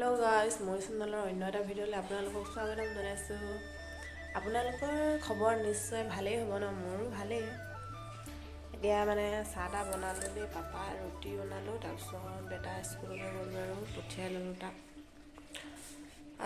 Hello' guys, মোৰ চেনেলৰ অন্য এটা ভিডিঅ'লৈ আপোনালোকক স্বাগতম জনাইছোঁ। আপোনালোকৰ খবৰ নিশ্চয় ভালেই হ'ব ন? মোৰো ভালেই। এতিয়া মানে চাহ তাহ বনালোঁ দেই, পাপা ৰুটি বনালোঁ, তাৰপিছত বেটা স্কুললৈ গ'ল আৰু পঠিয়াই ল'লোঁ তাক।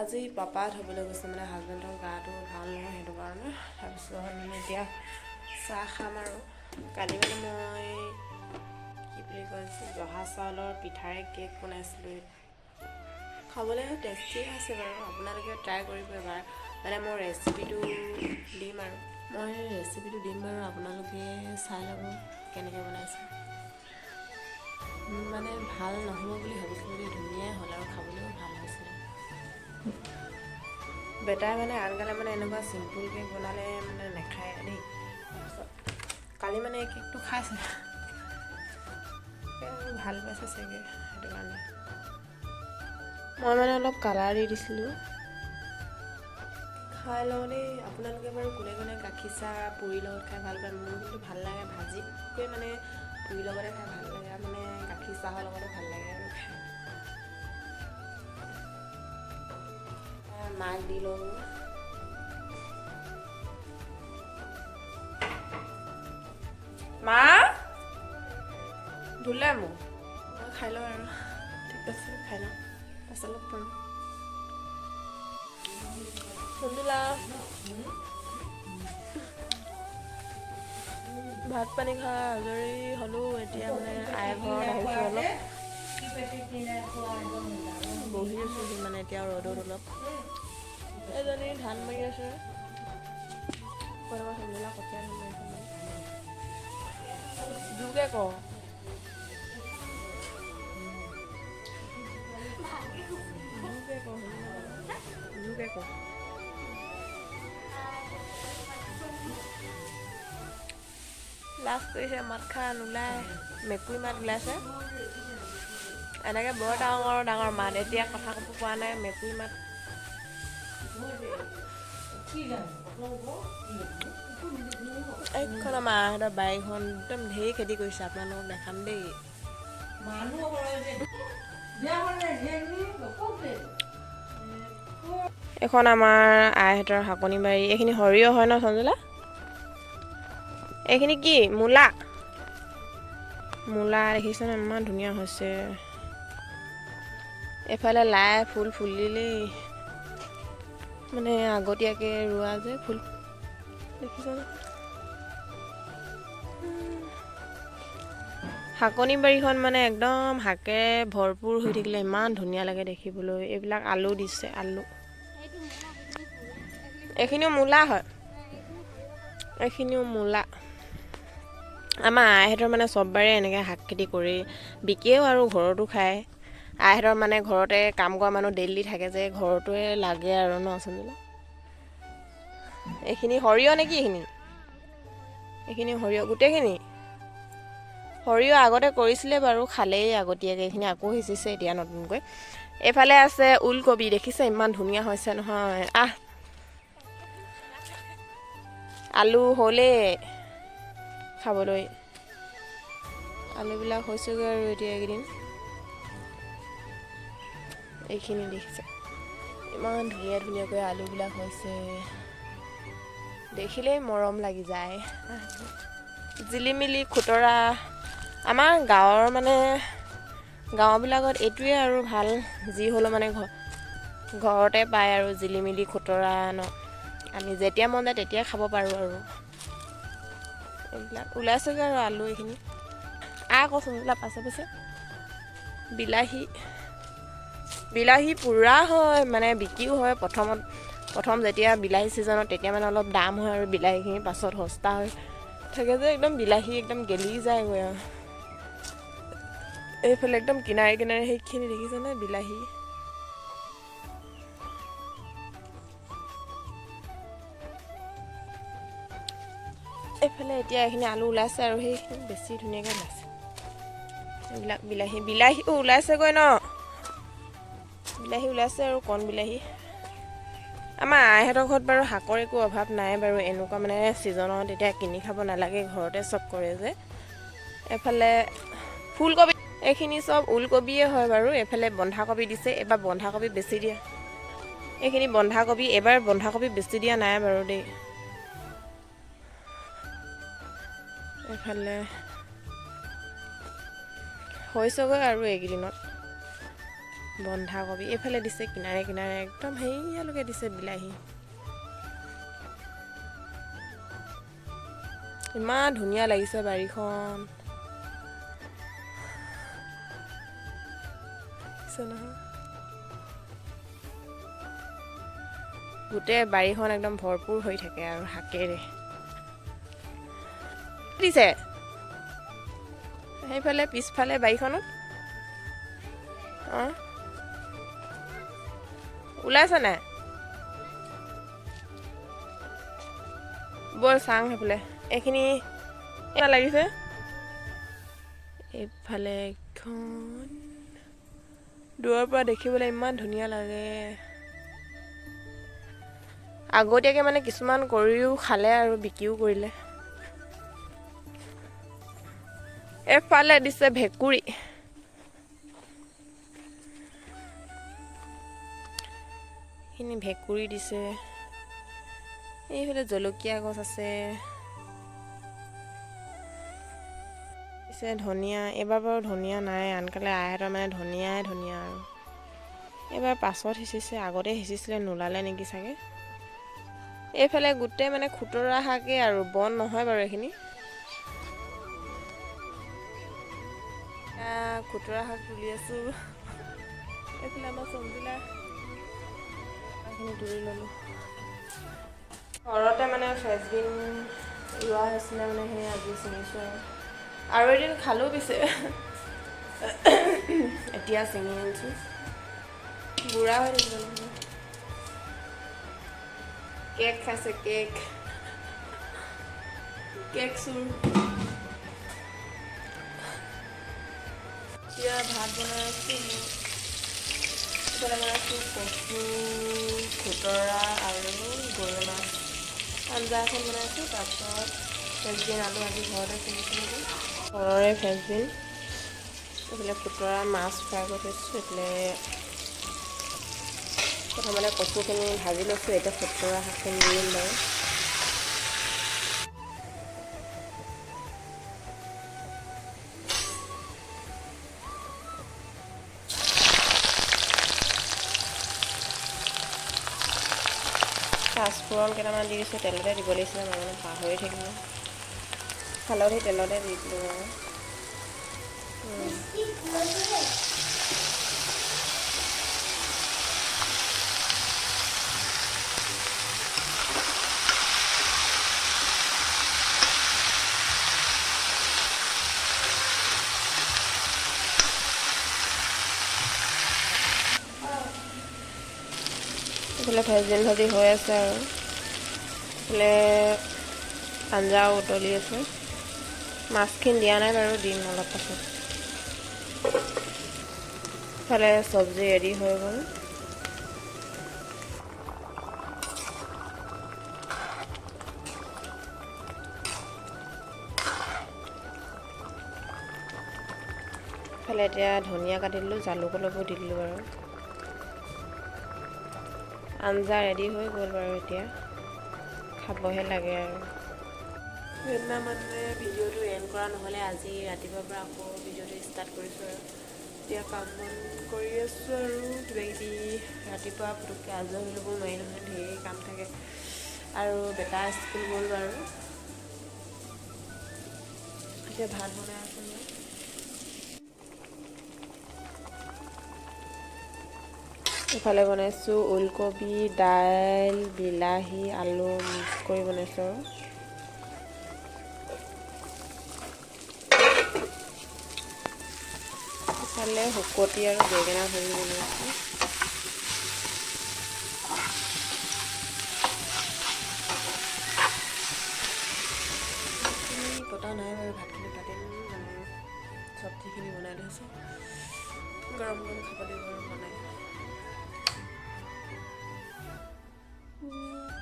আজি পাপা থ'বলৈ গৈছে, মানে হাজবেণ্ডৰ গাটো ভাল নহয়, সেইটো কাৰণে। তাৰপিছত মানে এতিয়া চাহ খাম আৰু। কালি মানে মই কি বুলি কয়, জহা চাউলৰ পিঠাৰে কেক বনাইছিলোঁ। খাবলৈ টেষ্টি আছে বাৰু, আপোনালোকে ট্ৰাই কৰিব এবাৰ। মানে মই ৰেচিপিটো দিম আৰু, মই ৰেচিপিটো দিম বাৰু, আপোনালোকে চাই ল'ব কেনেকৈ বনাইছে। মানে ভাল নহ'ব বুলি ভাবিছিলোঁ দেই, ধুনীয়াই হ'ল আৰু খাবলৈও ভাল হৈছিলে। বেটাই মানে আনকালে মানে এনেকুৱা চিম্পুল কেক বনালে মানে নাখায় দেই। তাৰপিছত কালি মানে এই কেকটো খাইছে, ভাল পাইছে চাগে, সেইটো কাৰণে মই মানে অলপ কালাৰ দি দিছিলোঁ। খাই লওঁ দেই। আপোনালোকে বাৰু কোনে কোনে গাখীৰ চাহ পুৰিৰ লগত খাই ভাল পায়? মোৰ কিন্তু ভাল লাগে, ভাজিতকৈ মানে পুৰিৰ লগতে খাই ভাল লাগে, আৰু মানে গাখীৰ চাহৰ লগতে ভাল লাগে আৰু খাই। মাক দি লওঁ। মা ধুলে মোক, মই খাই লওঁ আৰু। ঠিক আছে, খাই লওঁ, পাছত লগ পাম। চন্দুলা ভাত পানী খাই আজৰি হ'লোঁ। এতিয়া মানে আই ঘৰত আহিছোঁ, অলপ বহি আছোঁহি মানে এতিয়া ৰ'দত অলপ। এজনী ধান মাৰি আছে, চন্দুলা কঠীয়া ধান মাৰিছে। মানে জোৰকে ক, জোৰকে ক, জোৰকে ক। লাজ কৰিছে, মাত খা নোলায়, মেকুৰী মাত ওলাইছে এনেকৈ, বৰ ডাঙৰ ডাঙৰ মাত। এতিয়া কথা ক'ব পৰা নাই, মেকুৰী মাত। এইখন আমাৰ মাহঁতৰ বাৰীখন, একদম ঢেৰ খেতি কৰিছে, আপোনালোকক দেখাম দেই। এইখন আমাৰ আইহঁতৰ শাকনি বাৰী। এইখিনি সৰিয়হ হয় ন সঞ্জুলা? এইখিনি কি মূলা? মূলা দেখিছেনে, ইমান ধুনীয়া হৈছে। এইফালে লাই ফুল ফুলিলেই, মানে আগতীয়াকৈ ৰোৱা যে ফুল, দেখিছেনে? শাকনি বাৰীখন মানে একদম শাকেৰে ভৰপূৰ হৈ থাকিলে ইমান ধুনীয়া লাগে দেখিবলৈ। এইবিলাক আলু দিছে, আলু। এইখিনিও মূলা হয়, এইখিনিও মূলা। আমাৰ আইহঁতৰ মানে চব বাৰে এনেকৈ শাক খেতি কৰি বিকেও আৰু ঘৰতো খায়। আইহঁতৰ মানে ঘৰতে কাম কৰা মানুহ ডেইলি থাকে যে, ঘৰটোৱে লাগে আৰু ন চন্দুলা? এইখিনি সৰিয়হ নেকি? এইখিনি সৰিয়হ, গোটেইখিনি সৰিয়হ আগতে কৰিছিলে বাৰু, খালেই আগতীয়াকৈ। এইখিনি আকৌ সিঁচিছে এতিয়া নতুনকৈ। এইফালে আছে ওলকবি, দেখিছে ইমান ধুনীয়া হৈছে নহয়। আহ, আলু হ'লেই খাবলৈ, আলুবিলাক হৈছেগৈ আৰু এতিয়া এইকেইদিন। এইখিনি দেখিছে, ইমান ধুনীয়া ধুনীয়াকৈ আলুবিলাক হৈছে, দেখিলেই মৰম লাগি যায়। জিলিমিলি খুতৰা। আমাৰ গাঁৱৰ মানে গাঁওবিলাকত এইটোৱে আৰু ভাল, যি হ'লেও মানে ঘৰতে পায় আৰু জিলিমিলি খুতৰা ন, আমি যেতিয়া মন যায় তেতিয়া খাব পাৰোঁ। আৰু এইবিলাক ওলাইছেগৈ আৰু আলু এইখিনি। আ কচোন এইবিলাক পাছে পাছে বিলাহী, বিলাহী পুৰা হয়, মানে বিক্ৰীও হয়। প্ৰথমত প্ৰথম যেতিয়া বিলাহী ছিজনত তেতিয়া মানে অলপ দাম হয় আৰু বিলাহীখিনি পাছত সস্তা হৈ থাকে যে, একদম বিলাহী একদম গেলি যায়গৈ। আৰু এইফালে একদম কিনাৰে কিনাৰে সেইখিনি দেখিছেনে বিলাহী? এইফালে এতিয়া এইখিনি আলু ওলাইছে আৰু সেইখিনি বেছি ধুনীয়াকৈ ওলাইছে। এইবিলাক বিলাহী, বিলাহীও ওলাইছেগৈ ন, বিলাহী ওলাইছে আৰু কণ বিলাহী। আমাৰ আইহঁতৰ ঘৰত বাৰু শাকৰ একো অভাৱ নাই বাৰু, এনেকুৱা মানে ছিজনত এতিয়া কিনি খাব নালাগে, ঘৰতে চব কৰে যে। এইফালে ফুলকবি, এইখিনি চব ওলকবিয়ে হয় বাৰু। এইফালে বন্ধাকবি দিছে, এইবাৰ বন্ধাকবি বেছি দিয়া। এইখিনি বন্ধাকবি, এইবাৰ বন্ধাকবি বেছি দিয়া নাই বাৰু দেই। এইফালে হৈছেগৈ আৰু এইকেইদিনত বন্ধাকবি। এইফালে দিছে কিনাৰে কিনাৰে একদম সেইয়ালৈকে দিছে বিলাহী। ইমান ধুনীয়া লাগিছে বাৰীখন নহয়, গোটেই বাৰীখন একদম ভৰপূৰ হৈ থাকে আৰু শাকেৰে দিছে। সেইফালে পিছফালে বাৰীখনত অঁ ওলাইছে নাই? ব'ল চাং সেইফালে। এইখিনি লাগিছে। এইফালে এখন দূৰৰ পৰা দেখিবলৈ ইমান ধুনীয়া লাগে। আগতীয়াকৈ মানে কিছুমান কৰিও খালে আৰু বিক্ৰীও কৰিলে। এফালে দিছে ভেকুৰী। এইখিনি ভেকুৰী দিছে। এইফালে জলকীয়া গছ আছে, দিছে ধনিয়া। এইবাৰ বাৰু ধনিয়া নাই, আনকালে আইহঁতৰ মানে ধনিয়াই ধনিয়া আৰু। এইবাৰ পাছত সিঁচিছে, আগতে সিঁচিছিলে নোলালে নেকি চাগে। এইফালে গোটেই মানে খুতৰা শাকেই আৰু, বন নহয় বাৰু এইখিনি। খুতৰা শাক তুলি আছোঁ। এইফালে আমাৰ চব্জিলা এইখিনি তুলি ল'লোঁ। ঘৰতে মানে ফ্ৰেচবিন ৰোৱা হৈছিলে, মানে সেই আজি ছিঙিছোঁ আৰু। আৰু এদিন খালোঁ পিছে, এতিয়া ছিঙি আনিছোঁ। বুঢ়া হৈ থাকিব নহয়। কেক খাইছে, কেক কেক চুৰ। এতিয়া ভাত বনাই আছোঁ মই। এইফালে বনাইছোঁ কচু, খুতৰা আৰু গৰৈ মাছ আঞ্জা এখন বনাইছোঁ। তাৰপিছত ফ্ৰেচবিন আলু আজি ঘৰতে ছিঙিছিলোঁ, ঘৰৰে ফ্ৰেচবিন। এইফালে খুতৰা মাছ ফ্ৰাই কৰি থৈছোঁ। এইফালে প্ৰথমতে কচুখিনি ভাজি লৈছোঁ, এতিয়া খুতৰা শাকখিনি দি দিম বাৰু। পাঁচফোৰণ কেইটামান দি দিছোঁ, তেলতে দিব লাগিছিলে, মই মানে পাহৰি থাকিলোঁ। হালধি তেলতে দি দিলোঁ বাৰু। এইফালে ফ্ৰেচবিন ভাজি হৈ আছে আৰু এইফালে আঞ্জাও উতলি আছে। মাছখিনি দিয়া নাই বাৰু, দিম অলপ পাছত। ইফালে চব্জি ৰেডি হৈ গ'ল। ইফালে এতিয়া ধনিয়া কাটি দিলোঁ, জালুক অলপো দি দিলোঁ বাৰু। আঞ্জা ৰেডি হৈ গ'ল বাৰু, এতিয়া খাবহে লাগে আৰু। সেইদিনা মানে ভিডিঅ'টো এণ্ড কৰা নহ'লে, আজি ৰাতিপুৱাৰ পৰা আকৌ ভিডিঅ'টো ষ্টাৰ্ট কৰিছোঁ আৰু। এতিয়া কাম বন কৰি আছোঁ আৰু কিবা কিবি। ৰাতিপুৱা পুটুককৈ আজৰি হৈ ল'ব নোৱাৰি নহয়, ঢেৰ কাম থাকে। আৰু বেটা স্কুল গ'ল বাৰু। এতিয়া ভাত বনাই আছোঁ মই। ইফালে বনাইছোঁ ওলকবি, দাইল, বিলাহী, আলু মিক্স কৰি বনাইছোঁ আৰু। ইফালে শুকতি আৰু বেঙেনা ভাজি বনাইছোঁ। পতা নাই বাৰু, ভাতখিনি পাতিম, মানে চব্জিখিনি বনাই লৈছোঁ, গৰম গৰম খাব লাগিব আৰু বনাই।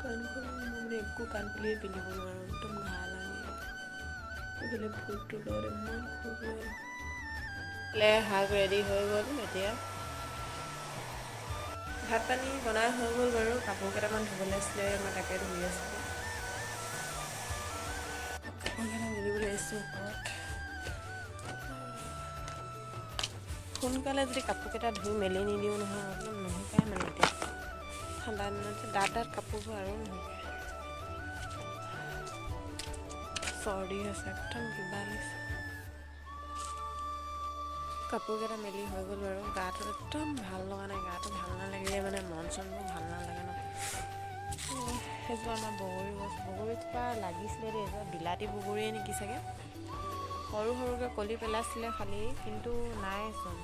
কাণখন মানে একো কাণফুলিয়ে পিন্ধিব নোৱাৰোঁ, একদম ঘাঁ লাগে। এইফালে ফুলটোৰ লগত ইমান খজুৱাই। শাক ৰেডি হৈ গ'ল। এতিয়া ভাত পানী বনাই হৈ গ'ল বাৰু। কাপোৰ কেইটামান ধুবলৈ আছিলে, মই তাকে ধুই আছিলোঁ। কাপোৰকেইটা মেলিবলৈ আহিছোঁ ওপৰত। সোনকালে যদি কাপোৰকেইটা ধুই মেলি নিদিওঁ নহয়, একদম নুশুকাই। মানে এতিয়া ঠাণ্ডা দিনত ডাঠ ডাঠ কাপোৰবোৰ আৰু নুশুকায়। চৰ্দি হৈছে, একদম কিবা লাগিছে। কাপোৰকেইটা মেলি হৈ গ'ল বাৰু। গাটো একদম ভাল লগা নাই। গাটো ভাল নালাগিলে মানে মন চনবোৰ ভাল নালাগে ন। সেইজোপা আমাৰ বগৰী গছ, বগৰীজোপা লাগিছিলে দেই। এজোপা বিলাতী বগৰীয়ে নেকি চাগে, সৰু সৰুকৈ কলি পেলাইছিলে খালি, কিন্তু নাইচোন,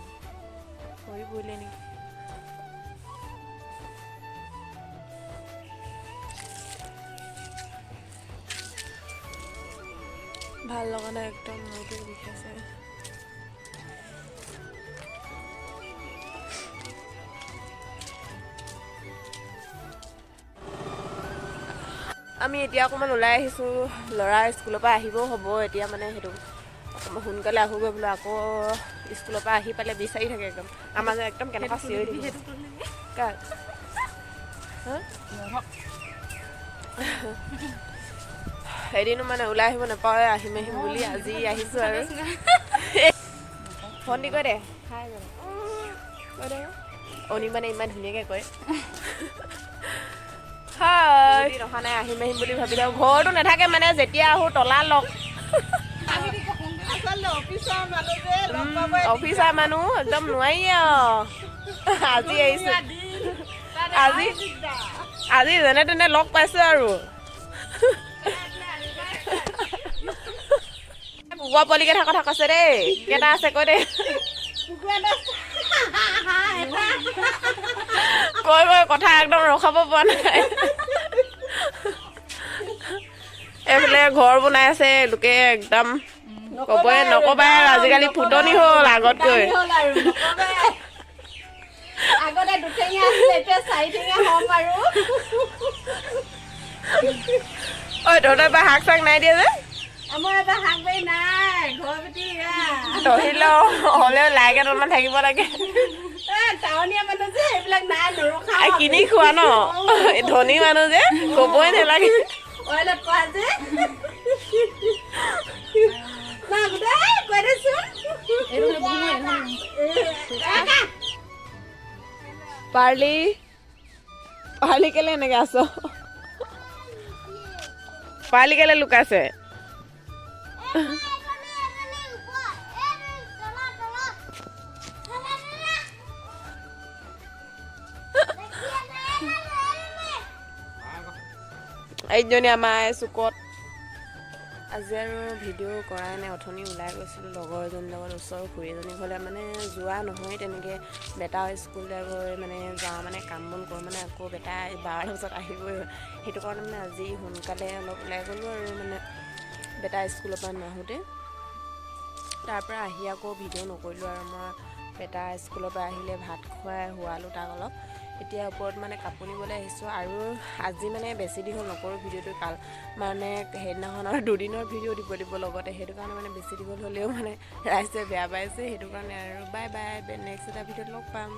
সৰি পৰিলে নেকি। ভাল লগা নাই একদম, মূৰটো বিষাইছে। আমি এতিয়া অকণমান ওলাই আহিছোঁ। ল'ৰা স্কুলৰ পৰা আহিবও হ'ব এতিয়া, মানে সেইটো অকণমান সোনকালে আহোঁগৈ বোলো। আকৌ স্কুলৰ পৰা আহি পালে বিচাৰি থাকে একদম। আমাৰ যে একদম কেনেকুৱা চিঞৰি থাকে। কাক? হা? এদিনো মানে ওলাই আহিব নাপাওঁৱে, আহিম আহিম বুলি আজি আহিছোঁ আৰু। ভণ্টি কৈ দে, হাই কৈ দে। অনি মানে ইমান ধুনীয়াকৈ কয় হাই। অহা নাই, আহিম আহিম বুলি ভাবি থাকোঁ, ঘৰতো নাথাকে। মানে যেতিয়া আহোঁ তলা লক। অফিচাৰ মানুহ একদম নোৱাৰি আৰু। আজি আহিছোঁ, আজি আজি যেনে তেনে লগ পাইছোঁ আৰু। কুকুৰা পোৱালি কেইটা কথা কৈছে দেই, কেইটা আছে কৈ দে। কৈ কৈ কথা একদম ৰখাব পৰা নাই। এইফালে ঘৰ বনাই আছে লোকে, একদম কবই নকবাই আৰু। আজিকালি ফুটনি হ'ল আগতকৈ। আগতে দুঠেঙীয়া আছিলে, এতিয়া চাৰিঠেঙীয়া হ'ম আৰু। ঐ, তহঁতৰ পৰা শাক চাক নাই দিয়া যে? আমাৰ এবাৰ শাক বাৰী নাই, ঘৰ বেটি। তহিলেও হ'লেও লাই কেইটামান থাকিব লাগে। টাউনীয়া মানুহ যে, এইবিলাক নাই, নৰখাওঁ। কিনি খোৱা ন, ধনী মানুহ যে, ক'বই নালাগে। অইলত কোৱা যে না গোটাই কৈ দেচোন। পাৰ্লি, পাৰ্লি, কেলে এনেকে আছ? পাৰ্লি কেলে লুকাইছে? এইজনী আমাৰ চুকত। আজি আৰু ভিডিঅ' কৰাই নাই। অথনি ওলাই গৈছিলোঁ লগৰ এজনীৰ লগত, ওচৰৰ খুৰী এজনী ঘৰলৈ। মানে যোৱা নহয় তেনেকৈ, বেটা স্কুললৈ গৈ মানে যাওঁ, মানে কাম বন কৰোঁ, মানে আকৌ বেটা 12টা বজাত আহিবই। সেইটো কাৰণে মানে আজি সোনকালে অলপ ওলাই গ'লোঁ আৰু, মানে বেটা স্কুলৰ পৰা নাহোঁতে। তাৰপৰা আহি আকৌ ভিডিঅ' নকৰিলোঁ আৰু মই। বেটা স্কুলৰ পৰা আহিলে, ভাত খুৱাই শুৱালোঁ তাক অলপ। এতিয়া ওপৰত মানে কাপোৰ নিবলৈ আহিছোঁ আৰু। আজি মানে বেছি দীঘল নকৰোঁ ভিডিঅ'টো। কাল মানে সেইদিনাখন আৰু দুদিনৰ ভিডিঅ' দিব লাগিব লগতে। সেইটো কাৰণে মানে বেছি দীঘল হ'লেও মানে ৰাইজে বেয়া পাইছে, সেইটো কাৰণে আৰু। বাই বাই, নেক্সট এটা ভিডিঅ'ত লগ পাম।